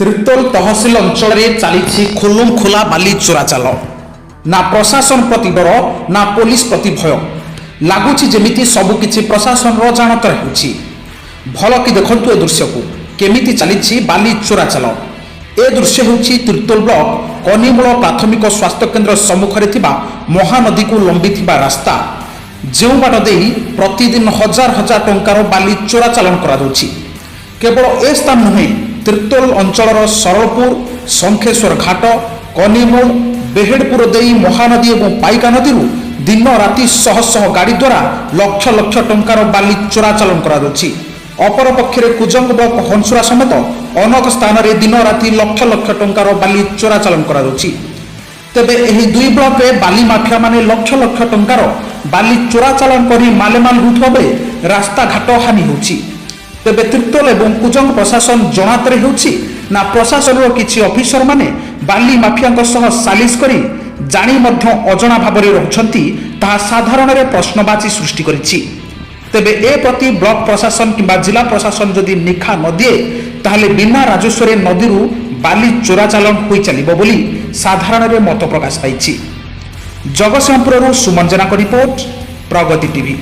ତିର୍ତ୍ତୋଲ ତହସିଲ ଅଞ୍ଚଳରେ ଚାଲିଛି ଖୁଲୁମ ଖୋଲା ବାଲି ଚୋରାଚାଲ। ନା ପ୍ରଶାସନ ପ୍ରତି ଡର, ନା ପୋଲିସ ପ୍ରତି ଭୟ। ଲାଗୁଛି ଯେମିତି ସବୁକିଛି ପ୍ରଶାସନର ଜାଣତରେ ହେଉଛି। ଭଲ କି ଦେଖନ୍ତୁ ଏ ଦୃଶ୍ୟକୁ, କେମିତି ଚାଲିଛି ବାଲି ଚୋରାଚାଲ। ଏ ଦୃଶ୍ୟ ହେଉଛି ତିର୍ତ୍ତୋଲ ବ୍ଲକ କନିମୂଳ ପ୍ରାଥମିକ ସ୍ୱାସ୍ଥ୍ୟକେନ୍ଦ୍ର ସମ୍ମୁଖରେ ଥିବା ମହାନଦୀକୁ ଲମ୍ବିଥିବା ରାସ୍ତା, ଯେଉଁ ବାଟ ଦେଇ ପ୍ରତିଦିନ ହଜାର ହଜାର ଟଙ୍କାର ବାଲି ଚୋରାଚାଲାଣ କରାଯାଉଛି। କେବଳ ଏ ସ୍ଥାନ ନୁହେଁ, ତିର୍ତ୍ତୋଲ ଅଞ୍ଚଳର ସରଳପୁର, ଶଙ୍ଖେଶ୍ୱର ଘାଟ, କନିମୂଳ, ବେହେଡ଼ପୁର ଦେଇ ମହାନଦୀ ଏବଂ ପାଇକା ନଦୀରୁ ଦିନ ରାତି ଶହ ଶହ ଗାଡ଼ି ଦ୍ୱାରା ଲକ୍ଷ ଲକ୍ଷ ଟଙ୍କାର ବାଲି ଚୋରାଚାଲାଣ କରାଯାଉଛି। ଅପରପକ୍ଷରେ କୁଜଙ୍ଗ ବ୍ଲକ ହଂସୁରା ସମେତ ଅନେକ ସ୍ଥାନରେ ଦିନ ରାତି ଲକ୍ଷ ଲକ୍ଷ ଟଙ୍କାର ବାଲି ଚୋରାଚାଲାଣ କରାଯାଉଛି। ତେବେ ଏହି ଦୁଇ ବ୍ଲକରେ ବାଲି ମାଫିଆମାନେ ଲକ୍ଷ ଲକ୍ଷ ଟଙ୍କାର ବାଲି ଚୋରାଚାଲାଣ କରି ମାଲେମାଲ ହେଉଥିବା ବେଳେ ରାସ୍ତାଘାଟ ହାନି ହେଉଛି। ତେବେ ତିର୍ତ୍ତୋଲ ଏବଂ କୁଜଙ୍ଗ ପ୍ରଶାସନ ଜଣାତରେ ହେଉଛି ନା ପ୍ରଶାସନର କିଛି ଅଫିସରମାନେ ବାଲି ମାଫିଆଙ୍କ ସହ ସାଲିସ କରି ଜାଣି ମଧ୍ୟ ଅଜଣା ଭାବରେ ରହୁଛନ୍ତି, ତାହା ସାଧାରଣରେ ପ୍ରଶ୍ନବାଚୀ ସୃଷ୍ଟି କରିଛି। ତେବେ ଏ ପ୍ରତି ବ୍ଲକ ପ୍ରଶାସନ କିମ୍ବା ଜିଲ୍ଲା ପ୍ରଶାସନ ଯଦି ନିଖା ନ ଦିଏ, ତାହେଲେ ବିନା ରାଜସ୍ୱରେ ନଦୀରୁ ବାଲି ଚୋରାଚାଲାଣ ହୋଇ ଚାଲିବ ବୋଲି ସାଧାରଣରେ ମତ ପ୍ରକାଶ ପାଇଛି। ଜଗତସିଂହପୁରରୁ ସୁମନ ଜେନାଙ୍କ ରିପୋର୍ଟ, ପ୍ରଗତି ଟିଭି।